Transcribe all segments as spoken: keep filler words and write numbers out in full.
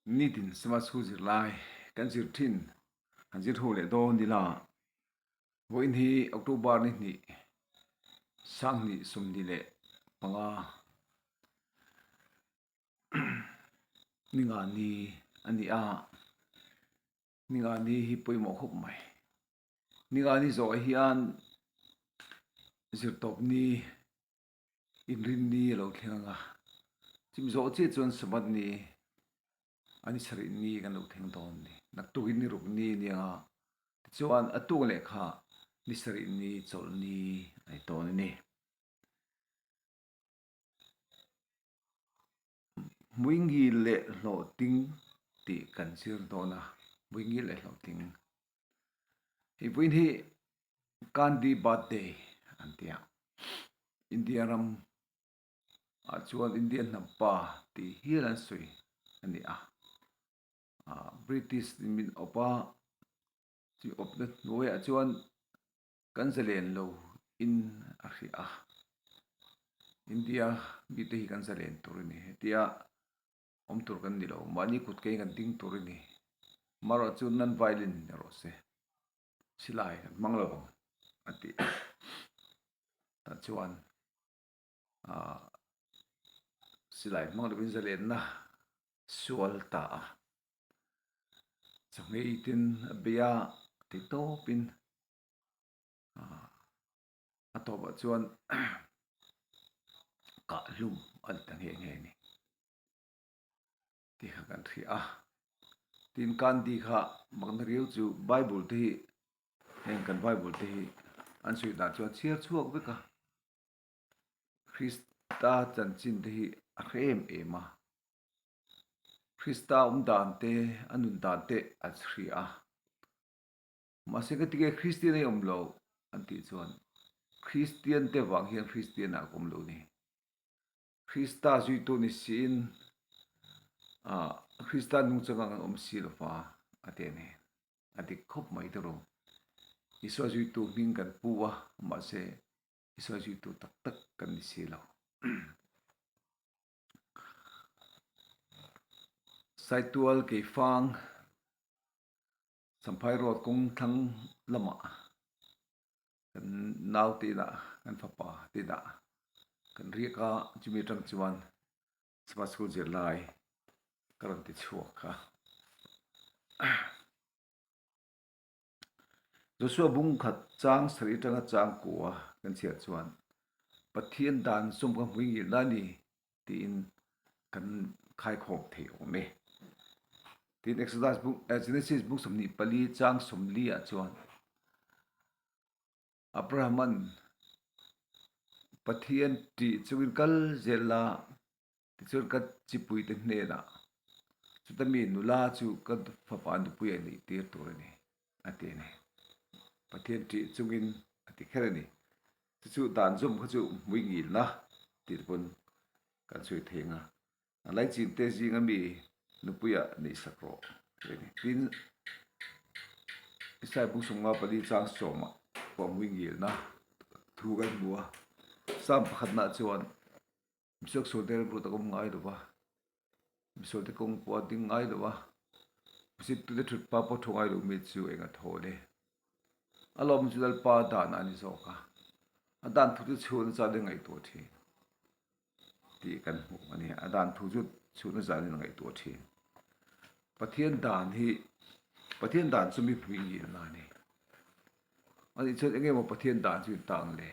Nitin Sabbath School zir lai kan zir ṭhin, han zir tho leh dawn ni la. Vawiin hi October ni hni, sang hni sawmhni le panga, Ninga ni a ni a. Ninga ni hi poimaw khawp mai. Ninga ni zawh hian zirtawp ni, inrin ni a lo thleng ang a. Chumi zawh chiah chuan Sabbath ni a ni sarih ni kan lo thleng dawn a ni. Naktukin ni ruk ni a ni ang a. Tichuan a tuk leh kha ni sarih ni, chawlh ni a ni dawn a ni. Hmuingil leh hlawhtling tih kan zir dawn a, hmuingil leh hlawhtling. Hi vawiin hi Gandhi birthday an ti a. India ram ah chuan India hnam pa tih hial an sawi a ni a. Ah, British min awp a, chu awpna hnuaiah chuan kan zalen lo in a hria a. India mite hi kan zalen tur a ni, hetia awm tur kan ni lo, mahni kut keng kan ding tur a ni. Amaherawhchu non-violent ni rawh se, silai kan hmang lo vang a ti. Tah chuan, ah, silai hmang lovin zalenna sual ta a. Chawngei tin a bei a, ti tawpin, ah, a tawpah chuan kah hlum a ni ta nghe nghe a ni tih kha kan hria a. Tin, Gandhi kha makna riau chu Bible te hi, heng kan Bible te hi an sawi dan chuan chhiar chhuak vek a. Krista chanchin te hi a hre em em a. Krista awm dan te, a nun dan te a hria a. Mahse, ka ti nge Kristian ei awm lo an tih chuan, Kristian te vang hian Kristian a awm lo ni. Krista zuitu ni siin, ah, Krista nungchang ang an awm si lo va, a ti a ni. A dik khawp mai ta rawh. Isua zuitu hming kan pu a, mahse, Isua zuitu tak tak kan ni si lo. Saitual Keifang, Samphai Road kawng thlang lamah kan nau te inah, kan fapa te inah kan riak a, chumi aṭang chuan Sabbath School zirlai ka rawn ti chhuak a. Joshua bung khat chang sarih aṭanga chang kua kan chhiar chuan, Pathian dan zawm kha hmuingilna a ni, tiin kan khaikhawm thei awm e. Tin, Exodus bung, eh, Genesis bung sawmhnih pali chang sawmli ah chuan, Abrahaman Pathian ṭih chungin kal zel la, tichuan ka chipui te hnenah, chuta mi nula chu ka fapa nupui a nih tir tur a ni, a ti a ni. Pathian ṭih chungin a ti kher a ni. Chu chu dan zawm kha chu hmuingilna tih pawn kan sawi thei ang a. A lai chin te zinga mi nupuia neih sak rawh. Tin, Isai bung sawmnga pali chang sawma pawh hmuingilna thu kan hmu a. Sam pakhatna chuan, Misual sual te ram ruat a awm ngai lo va. Misual te kawng pawh a ding ngai lo va. Misual te ṭhutpa pawh ṭhu ngai lo mi chu eng a thaw le. A lawm chu Lalpa dan a ni zawk a. A dan thu chu chhuna zanin ngaihtuah ṭhin tih kan hmu a ni. A dan thu chu chhuna zanin ngaihtuah ṭhin. Pathian dan hi, Pathian dan chu mi hmuingilna a ni. A nih chuan eng emaw Pathian dan chu in tang le.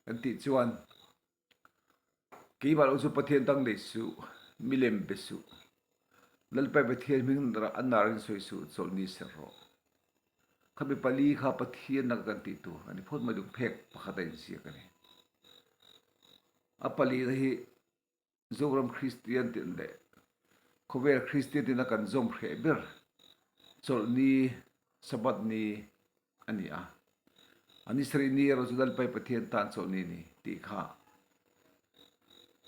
Kan tih chuan, keimah lo chu Pathian dang nei suh, milem be suh, Lalpa Pathian hming ra-, a narin sawi suh, chawlh ni ser rawh. Kha mi pali kha Pathian dang kan tih tur a ni phawt mai, lungphek pakhat a inziak a ni. A palina hi Zoram Kristian tin leh khawvel Kristian tina kan zawm hreh ber, chawlh ni, Sabbath ni a ni a. A ni sarih ni erawh chu Lalpa Pathian tan chawlh ni ni tih kha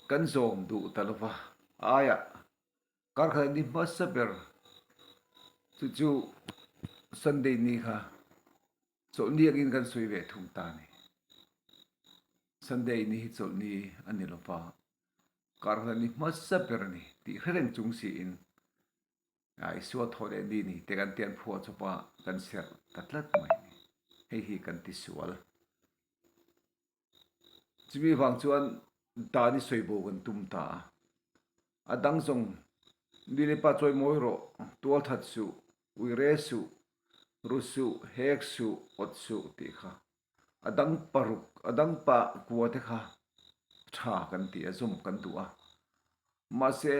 kan zawm duh ta lo va. Aia, kar khat ni hmasa ber chu chu Sunday ni kha chawlh ni angin kan sawi ve thung ta ni. Sunday ni hi chawlh ni a ni lo va. Kar khat ni hmasa ber a ni tih hre reng chung siin a, Isua thaw le ni ni te kan tian phuah chawpa kan ser ta tlat mai. Hei hi kan ti sual. Chu mi vang chuan dan i sawi bo kan tum ta a. A dang zawng, ni le pa chawi mawi rawh, tual that suh, uire suh, ru suh, hek suh, awt suh tih kha. A dang paruk, a dang pakua te kha ṭha kan ti a, zawm kan duh a. Mahse,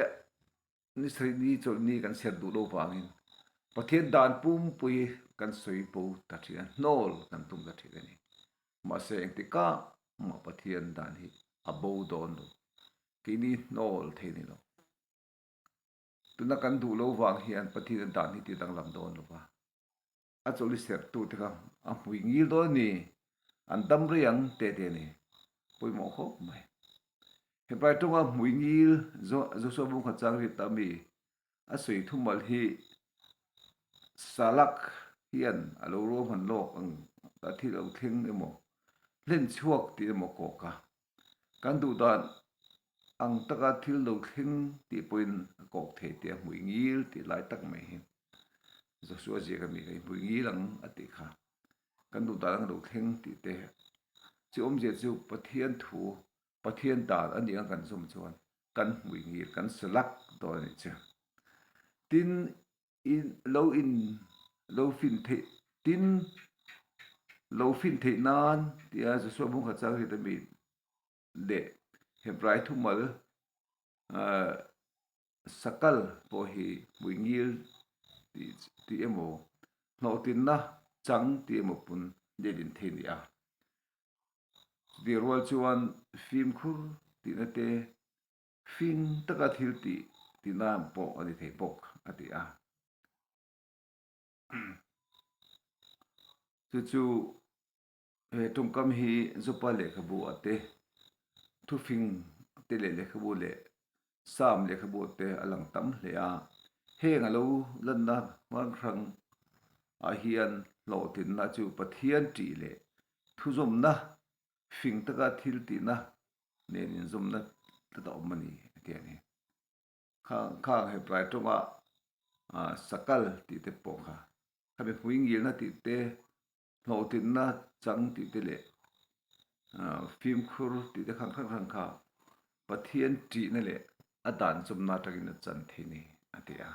ni sari ni chawlh ni kan ser duh lo vangin Pathian dan pumpui kan sawi bo ta ṭhin a, hnawl kan tum ta ṭhin a ni. Mahse, engtikah mah Pathian dan hi a bo dawn lo. Keini hnawl thei ni lo. Tuna kan duh lo vang hian Pathian dan hi ti danglam dawn lo va. A chawlh i sertu te kha a hmui ngil dawn a ni. An dam rei ang te te a ni. Pawimawh khawp mai. Hebrai ṭawnga hmui ngil, Jo-, Joshua bung khat chang riat a mi a sawi thumal hi salak hian a lo ruahman lawk ang, a thil lo thleng emaw, hlen chhuak tih emaw kawk a. Kan duh dan ang taka thil lo thleng tih pawhin a kawk thei tih a, hmui ngil tih lai tak mai hi. Joshua ziak a mi kha hmui ngil ang a tih kha. Kan duh dan ang lo thleng tih te. Chu awmzia chu Pathian thu, Pathian dan a ni ang kan zawm chuan kan hmui ngil, kan salak dawn a ni chu. Tin in, lo in, lo fin theih, tin lo fin theih nan tia Joshua bung khat chang riat a mi leh Hebrai thumal, ah, sakal pawh hi hmui ngil tih, tih emaw, hlawhtlinna chang tih emaw pun leh din thei ni a. Chutih rual chuan fimkhur tihna te, fing taka thil tih, tihna pawh a ni thei bawk a ti a. Chu chu, he ṭawngkam hi Joba lehkhabu a te, thufing te leh lehkhabu leh Sam lehkhabu te a lang tam hle a. Heng a lo lanna hmang hrang a hian hlawhtlinna chu Pathian ṭih leh thuzawmna, fing taka thil tihna nen inzawmna tlat a awm a ni, a ti a ni. Khang, khang Hebrai ṭawnga, a, sakal tih te pawh kha, khami hmui ngilna tih te, hlawhtlinna chang tih te leh, a, fimkhur tih te khang hrang hrang kha Pathian ṭihna leh a dan zawmna aṭangin a chan thei ni, a ti a.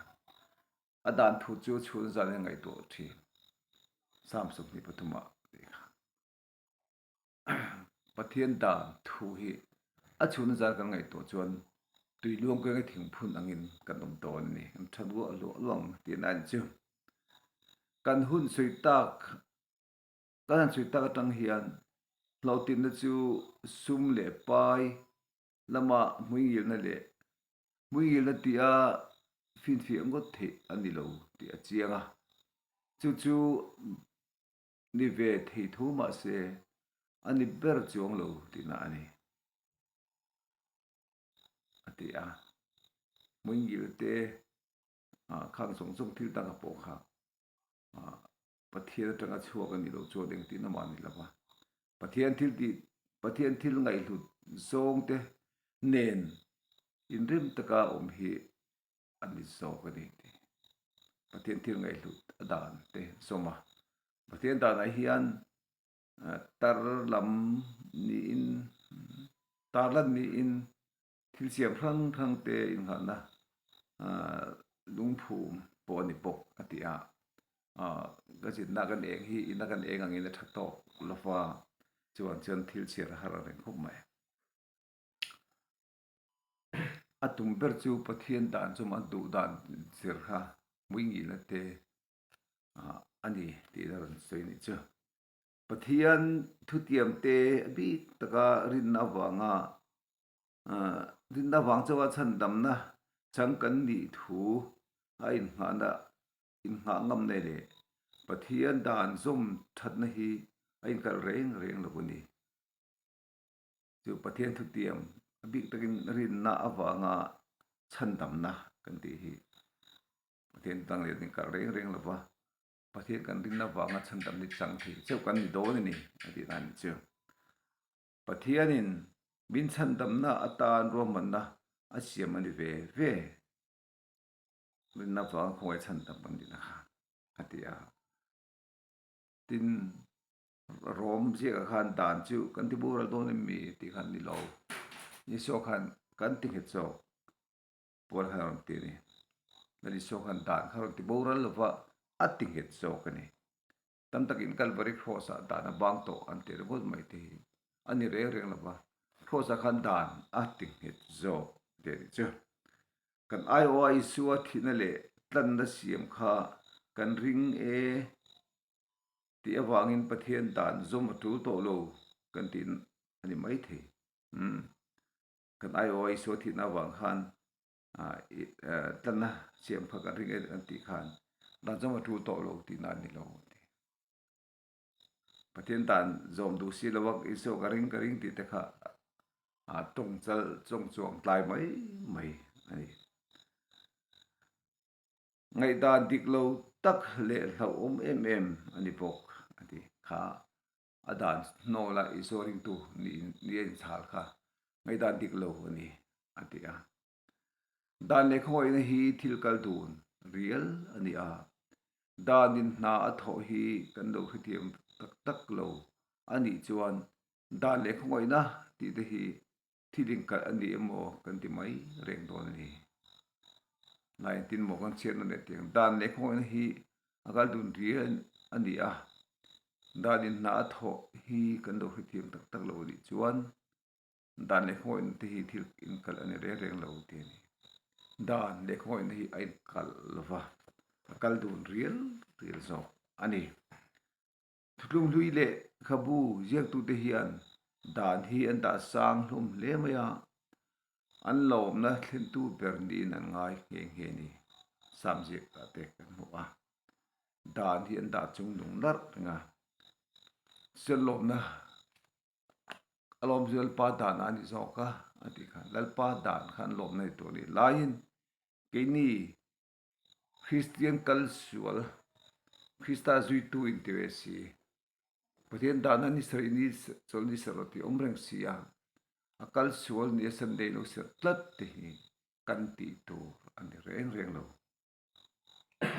A dan thu chu chhun zan in ngaihtuah ṭhin. Sam sawmhnih pathuma tih kha. Pathian dan thu hi a chhun zan kan ngaihtuah chuan tui luang keng a thing phun angin kan awm dawn a ni. Kan ṭha luah luah luang tihna a ni chu. Kan hun sawi tak, kan han sawi tak aṭang hian hlawhtlinna chu sum leh pai lama hmui ngilna leh hmui ngilna tia finfiah ngawt theih a ni lo tih a chiang a. Chu chu ni ve thei tho mah se, a ni ber chuang lo tihna a ni, a ti a. Hmui ngil te, a, khang zawng zawng thil dang a pawh kha, a, Pathian aṭanga chhuak a ni lo chuan engtin a mah ni lo va. Pathian thil tih, Pathian thil ngaihhlut zawng te nen inrem taka awm hi a ni zawk a ni tih. Pathian thil ngaihhlut a dan te zawm a. Pathian danah hian, a, tar lam niin, tarlan niin thil siam hrang hrang te innghahna, a, lungphum pawh a ni bawk a ti a. A, ka zirna kan eng hi ina kan eng angin a ṭha tawk lo va, chuan chuan thil chhiar a har a reng khawp mai. A tum ber chu Pathian dan chu a duh dan zir kha hmui ngilna te, a, a ni tih a rawn sawi ni chu. Pathian thutiam te a bik taka rinna avanga, a, rinna vang chauha chhandamna chang kan nih thu a innghahna, innghah ngamna leh Pathian dan zawm ṭhatna hi a inkal reng reng lo a ni. Chu Pathian thutiam a bik takin rinna avanga chhandamna kan tih hi Pathian dang leh inkal reng reng lo va. Pathian kan rinna vanga chhandam ni chang thei cheu kan ni dawn a ni, a tihna a ni chu. Pathianin min chhandamna atan ruahmanna a siam a ni ve ve. rinna vang khawngaichhan tam kan ni a kha, a ti a. Tin, Rom ziek a khan dan chu kan ti boral dawn em ni ti khan ni lo. Isu khan kan ti nghet zawk. Paul khan a rawn ti a ni. Lal Isu khan dan kha rawn ti boral lova, a ti nghet zawk a ni. Tam takin Calvary Cross-a dan a bang tawh an ti ringawt mai te hi a ni reng reng lova. Cross-a khan dan a ti nghet zawk te ni chu. Kan aiawha Isua thihna leh tlanna siam kha kan ring e ti avangin Pathian dan zawm a tul tawh lo kan ti a ni mai thei. Hmm. Kan aiawha Isua thihna vang khan, a, i, a, tlanna siam kha kan ring e kan ti khan, dan zawm a tul tawh lo tina a ni lo ti. Pathian dan zawm duh si lo vak Isu ka ring, ka ring ti te kha, a, ṭawngchal, ṭawngchuang tlai mai mai a ni. Ngaihdan dik lo tak leh hlauhawm em em a ni bawk a ti kha. A dan hnawla Isu ringtu ni, ni inchal kha. Ngaihdan dik lo a ni, a ti a. Dan leh khawngawina hi thil kal dun rial a ni a. Danin hna a thawh hi kan lo hrethiam tak tak lo a nih chuan, dan leh khawngawina tih te hi thil inkal a ni emaw kan ti mai reng dawn a ni. Laiin tin maw kan chhiar nan en tiang, dan leh khawngawina hi a kal dun rial a ni a. Danin hna a thawh hi kan lo hrethiam tak tak lo a nih chuan, dan leh khawngawina te hi thil inkal a ni reng reng lo ti a ni. Dan leh khawngawina hi a inkal lova, a kal dun rial rial zawk a ni. Thutlung hlui leh khabu ziaktute hian dan hi an dah sang hlawm hle mai a, an lawmna thlentu ber niin an ngai nghe nghe ni. Sam ziak ah te kan hmu a, dan hi an dah chungnung narh reng a. Chuan lawmna, a lawm chu Lalpa dan a ni zawk a, a ti khan. Lalpa dan khan lawmna ni tur ni laiin, keini Kristian kal sual, Krista zuitu in ti ve si. Pathian dana ni ser, ni ser, chawl ni ser lo ti awm reng si a. A kal sual nia Sunday lo ser tlat te hi kan tih tur a ni reng reng lo.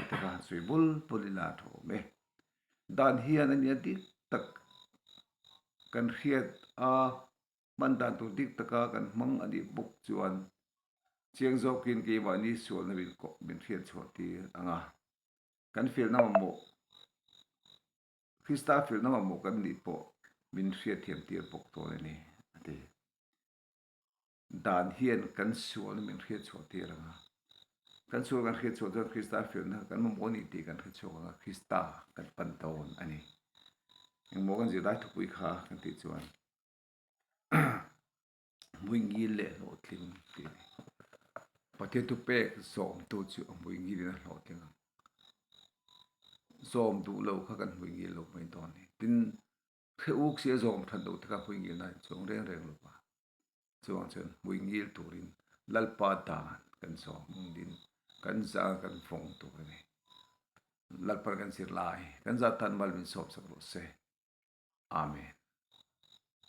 Taka han sawi bul bul ila tho me. Dan hian a nia dik tak kan hriat a, hman dan tur dik taka kan hmang a nih bawk chuan, chiang zawkin keimahni sualna min ko-, min hriat chhuah tir ang a. Kan felna mamawh, Krista felna mamawh kan nih pawh min hriat thiam tir bawk dawn a ni, a ti. Dan hian kan sualna min hriat chhuah tir ang a. Kan sual kan hriat chhuah chuan Krista felna kan mamawh a ni tih kan hre chhuak ang a, Krista kan pan dawn a ni. Engmaw kan zirlai thupui kha kan tih chuan, hmuingil leh hlawhtling tih a ni. Pathian thupek zawmtu chu a hmuingilin a hlawhtling ang. Zawm duh lo kha kan hmuingil lo mai dawn a ni. Tin, hre uk si a zawm ṭhat lo te kha hmuingilna inchuang reng reng lo va. Chuan chuan hmuingil turin Lalpa dan kan zawm angin kan za kan vawng tur a ni. Lalpan kan zirlai kan zat tan mal min sawm sak rawh se. Amen.